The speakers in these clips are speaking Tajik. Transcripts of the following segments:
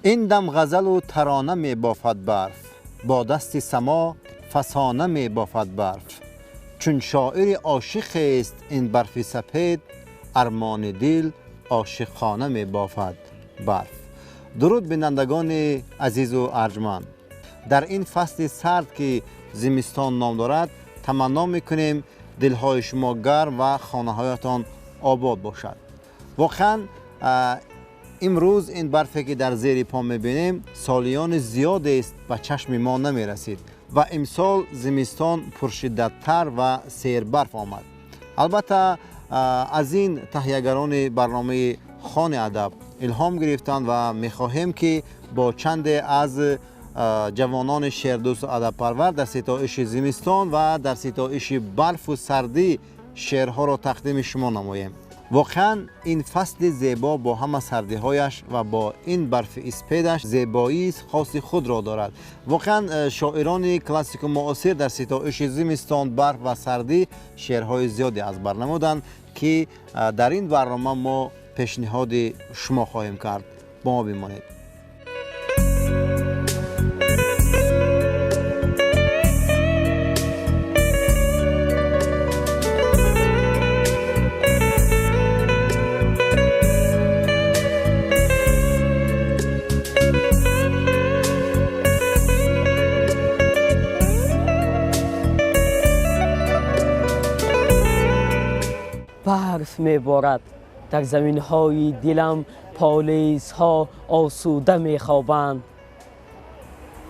Ин дам ғазалу тарона мебофад барф, бо дасти само фасона мебофад барф. Чун шоири ошиқест ин барфи сапед, армони дил ошиқона мебофад барф. Дуруд бинандагони азизу арҷманд. Дар ин фасли сард, ки зимистон ном дорад, таманно мекунем дилҳои шумо гарм ва хонаҳоятон обод бошад. Воқеан имрӯз ин барфе, ки дар зери по мебинем, солиёни зиёдест ба чашми мо намерасид ва имсол зимистон пуршиддаттар ва сербарф омад. Албатта, аз ин таҳиягарони барномаи Хони адаб илҳом гирифтанд ва мехоҳем, ки бо чанде аз ҷавонони шеърдӯсту адабпарвар дар ситоиши зимистон ва дар ситоиши барфу сардӣ шеърҳоро тақдими шумо намоем. Воқеан ин фасли зебо бо ҳама сардиҳояш ва бо ин барфи испедаш зебоии хоси худро дорад. Воқеан шоирони классику муосир дар ситоиши зимистон, барф ва сардӣ шеърҳои зиёде аз бар намуданд, ки дар ин барнома мо пешниҳоди шумо хоҳем кард. Бо мо бимонед. Барф меборад дар заминҳои дилам, полисҳо осуда мехобанд.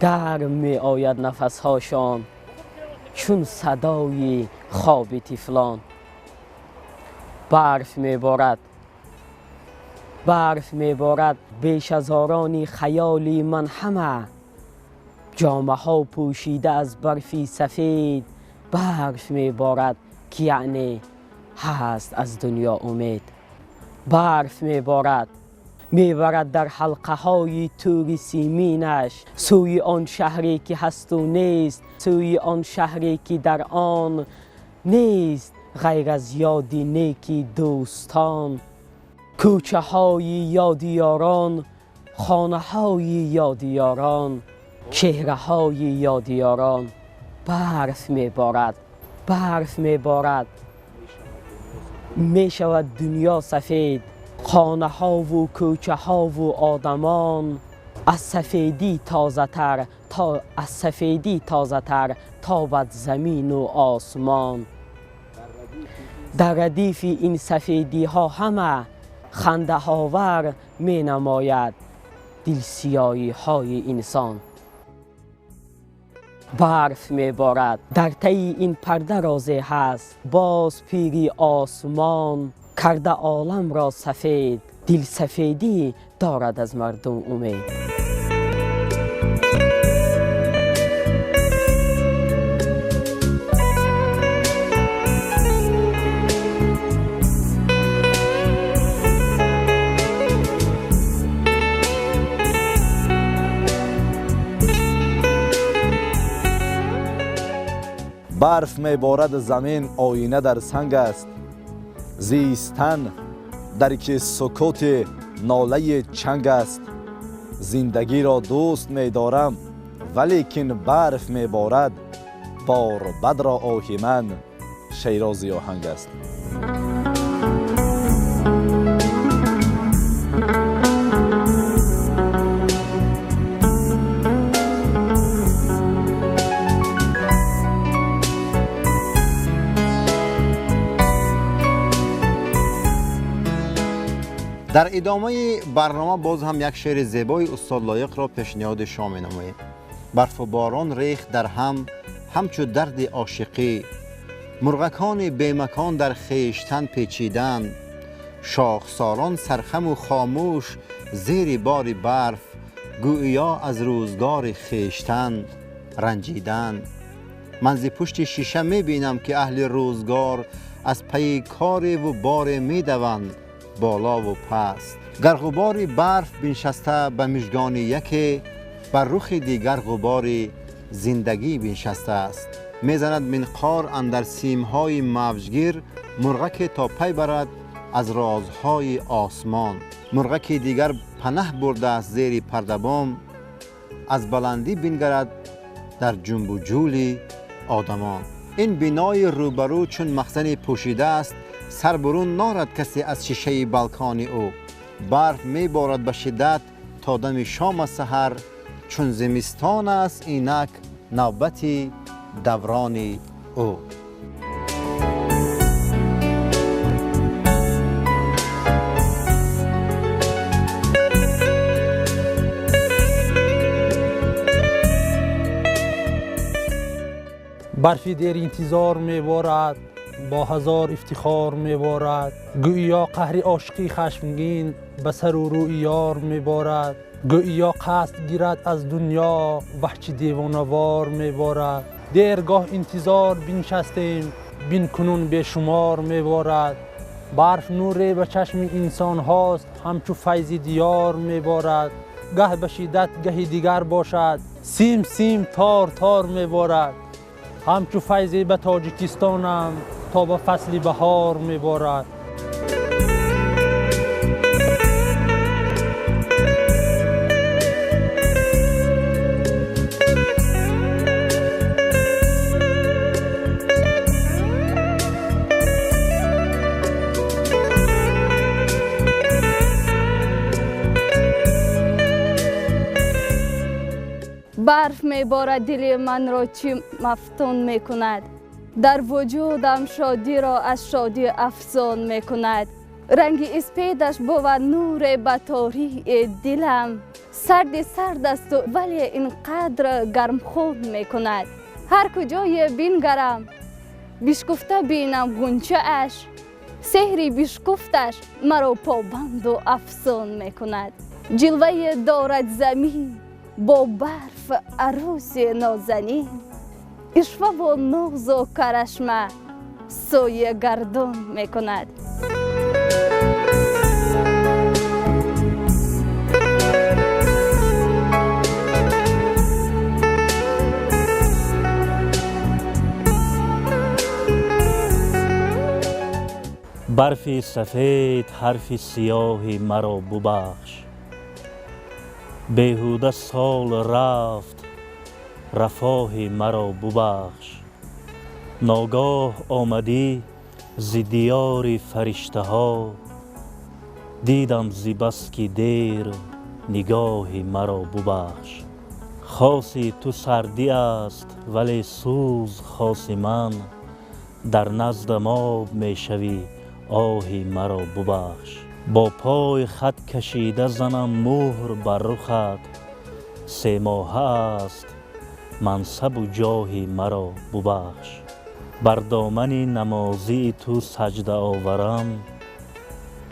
Гарм меояд нафасҳошон чун садои хоби тифлон. Барф меборад, барф меборад, бешазорони хаёли ман ҳама ҷомаҳо пӯшида аз барфи сафед. Барф меборад, ки яъне ҳаст аз дунё умед. Барф меборад, мебарад дар ҳалқаҳои тӯри симинаш сӯи он шаҳре, ки ҳасту нест, сӯи он шаҳре, ки дар он нест ғайр аз ёди неки дӯстон. Кӯчаҳои ёди ёрон, хонаҳои ёди ёрон, чеҳраҳои ёди ёрон. Барф меборад, барф меборад, мешавад дунё сафед. Хонаҳову кӯчаҳову одамон аз сафедӣ тозатар, то аз сафедӣ тозатар тобад замину осмон. Дар радифи ин сафедиҳо ҳама хандаовар менамояд дилсиёиҳои инсон. Барф меборад, дар таи ин парда розе ҳаст, боз пири осмон карда оламро сафед. Дилсафедӣ дорад аз мардум умед. Барф меборад, замин оина дар санг аст. Зистан дар ки сукути нолаи чанг аст. Зиндагиро дӯст медорам, валекин барф меборад, борбадро оҳи ман шерози оҳанг аст. Дар идомаи барнома боз ҳам як шеъри зебои устод Лоиқро пешниҳоди шумо менамоем. Барфу борон рехт дар ҳам ҳамчу дарди ошиқӣ, мурғакони бемакон дар хештан печиданд, шохсорон сархаму хомӯш зери бори барф, гӯё аз рӯзгори хештан ранҷиданд. Ман зи пушти шиша мебинам, ки аҳли рӯзгор аз пайи кореву боре медаванд болову паст. Гар ғубори барф биншаста ба мижгони яке, бар рухи дигар ғубори зиндагӣ биншастааст. Мезанад минқор андар симҳои мавҷгир, мурғаке то пай барад аз розҳои осмон. Мурғаки дигар панаҳ бурдааст зери пардабом, аз баландӣ бингарад дар ҷунбу ҷули одамон. Ин бинои рӯбарӯ чун махзане пӯшидааст, сар бурун норад касе аз шишаи балкони ӯ. Барф меборад ба шиддат то дами шома саҳар, чун зимистон аст инак навбати даврони ӯ. Барфи дер интизор меборад, бо ҳазор ифтихор меборад. Гӯё қаҳри ошиқи хашмгин ба сару рӯи ёр меборад. Гӯё қасд гирад аз дунё ваҳчи девонавор меборад. Дергоҳ интизор биншастем, бин кунун бешумор меборад. Барф нуре ба чашми инсонҳост, ҳамчу файзи диёр меборад. Гаҳ ба шиддат, гаҳи дигар бошад, сим сим тор тор меборад. Ҳамчу файзе ба Тоҷикистонам то ба фасли баҳор меборад. Барф меборад, дили манро чӣ мафтун мекунад. Дар вуҷудам шодиро аз шодӣ афзон мекунад. Ранги испедаш бувад нуре ба тории дилам. Сарди сард асту вале ин қадр гармхун мекунад. Ҳар куҷое бингарам бишкуфта бинам ғунчааш, сеҳри бишкуфташ маро побанду афзон мекунад. Ҷилвае дорад замин бо барф арӯси нозанин, ишваву нозу карашма сӯи гардун мекунад. Барфи сафед ҳарфи сиёҳи маро бубахш, беҳуда сол рафт рафоҳи маро бубахш. Ногоҳ омадӣ зи диёри фариштаҳо, дидам зи баски дер нигоҳи маро бубахш. Хоси ту сардӣ аст, вале сӯз хоси ман, дар наздам об мешавӣ оҳи маро бубахш. Бо пой хат кашида занам муҳр бар рухат, семоҳа аст мансабу ҷоҳи маро бубахш. Бар домани намозии ту саҷда оварам,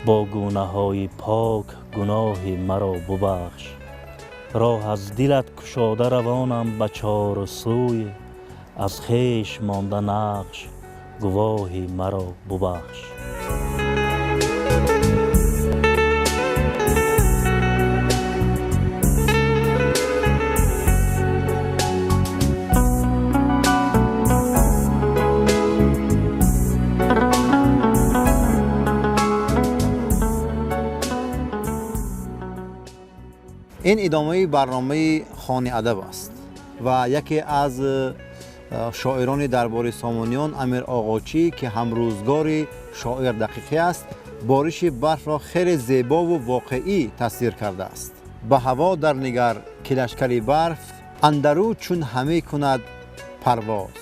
бо гунаҳои пок гуноҳи маро бубахш. Роҳ аз дилат кушода равонам ба чорсӯй, аз хеш монда нақш гувоҳи маро бубахш. Ин идомаи барномаи Хони адаб аст ва яке аз шоирони дарбори Сомониён Амир Оғочӣ, ки ҳамрӯзгори шоир Дақиқӣ аст, бориши барфро хеле зебову воқеӣ тасвир кардааст. Ба ҳаво дар нигар ки лашкари барф андарӯ чун ҳаме кунад парвоз,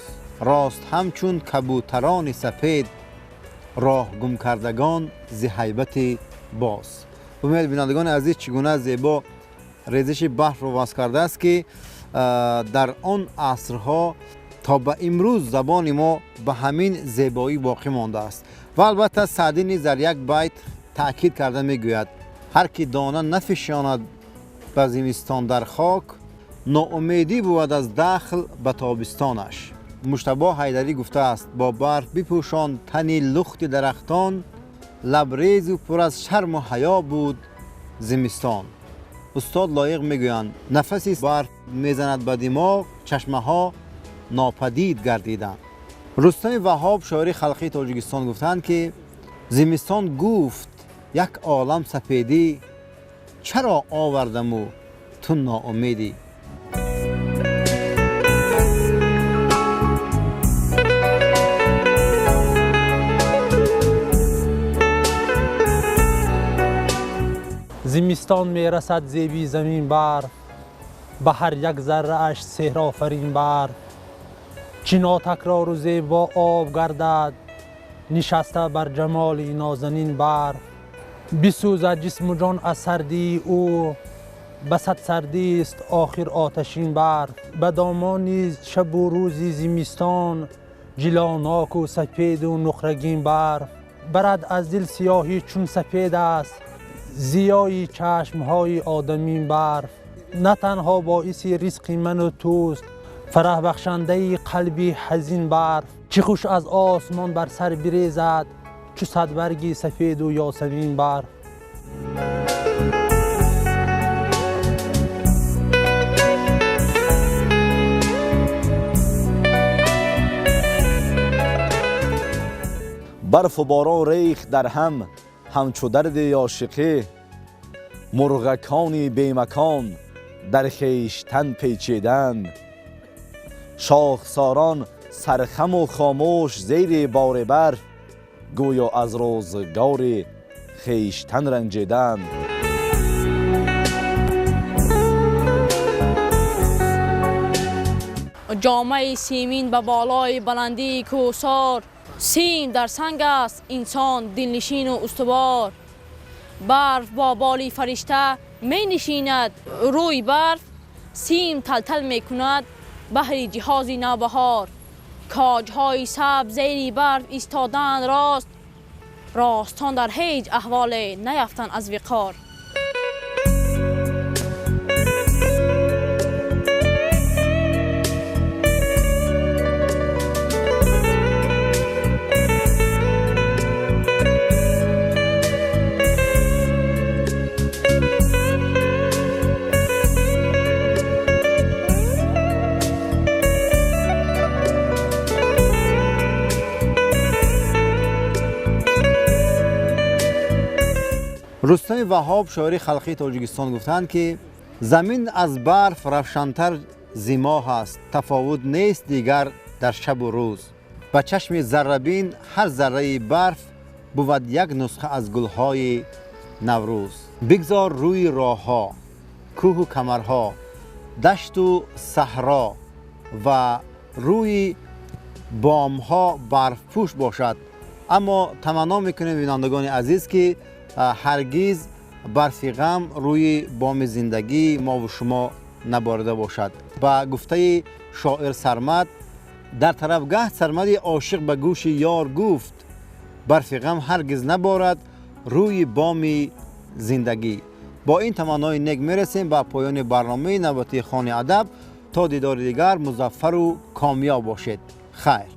рост ҳамчун кабутарони сафед роҳ гумкардагон зи ҳайбати боз. Бумед бинандагони азиз, чӣ гуна зебо резиши барфро васф кардааст, ки дар он асрҳо то ба имрӯз забони мо ба ҳамин зебоӣ боқӣ мондааст. Ва албатта Саъдӣ низ дар як байт таъкид карда мегӯяд: ҳар ки дона нафишонад ба зимистон дар хок, ноумедӣ бувад аз дахл ба тобистонаш. Муҷтабо Ҳайдарӣ гуфтааст: бо барф бипӯшон тани лухти дарахтон, лабрезу пур аз шарму ҳаё буд зимистон. Устод Лоиқ мегӯянд: нафаси барф мезанад ба димоғ, чашмаҳо нопадид гардиданд. Рустами Ваҳҳоб, шоири халқии Тоҷикистон, гуфтанд, ки зимистон гуфт як олам сафедӣ, чаро овардаму ту ноумедӣ? Зимистон мерасад зеби замин барф, ба ҳар як заррааш сеҳрофарин барф. Чӣ нотакрору зебо об гардад, нишаста бар ҷамоли нозанин барф. Бисӯзад ҷисму ҷон аз сардии ӯ, ба сад сардист охир оташин барф. Ба домон низ шабу рӯзи зимистон, ҷилоноку сапеду нуқрагин барф. Барад аз дил сиёҳӣ чун сапед аст, зиёи чашмҳои одамин барф. На танҳо боиси ризқи ману туст, фараҳбахшандаи қалби ҳазин барф. Чӣ хуш аз осмон бар сар бирезад, чу садбарги сафеду ёсамин барф. Барфу борон рехт дар ҳам ҳамчу дарди ошиқӣ, мурғакони бемакон дар хештан печидан. Шохсорон сархаму хомӯш зери бори барф, гӯё аз рӯзгори хештан ранҷидан. Ҷомаи симин ба болои баландии кӯҳсор, сим дар санг аст инсон дилнишину устувор. Барф бо боли фаришта менишинад рӯи барф, сим талтал мекунад баҳри ҷиҳози навбаҳор. Коҷҳои сабз зери барф истоданд рост, ростон дар ҳеҷ аҳволе наяфтанд аз виқор. Рустами Ваҳоб, шоири халқии Тоҷикистон, гуфтанд, ки замин аз барф равшантар зи моҳ аст, тафовут нест дигар дар шабу рӯз. Ба чашми заррабин ҳар зарраи барф бувад як нусха аз гулҳои Наврӯз. Бигзор рӯи роҳҳо, кӯҳу камарҳо, дашту саҳро ва рӯи бомҳо барфпӯш бошад. Аммо таманно мекунем, бинандагони азиз, ки ҳаргиз барфи ғам рӯи боми зиндагии мову шумо наборида бошад. Ба гуфтаи шоир Сармад, дар тарафгаҳ Сармади ошиқ ба гӯши ёр гуфт: барфи ғам ҳаргиз наборад рӯи боми зиндагӣ. Бо ин таманнои нек мерасем ба поёни барномаи навбатии Хони адаб. То дидори дигар музаффару комёб бошед. Хайр.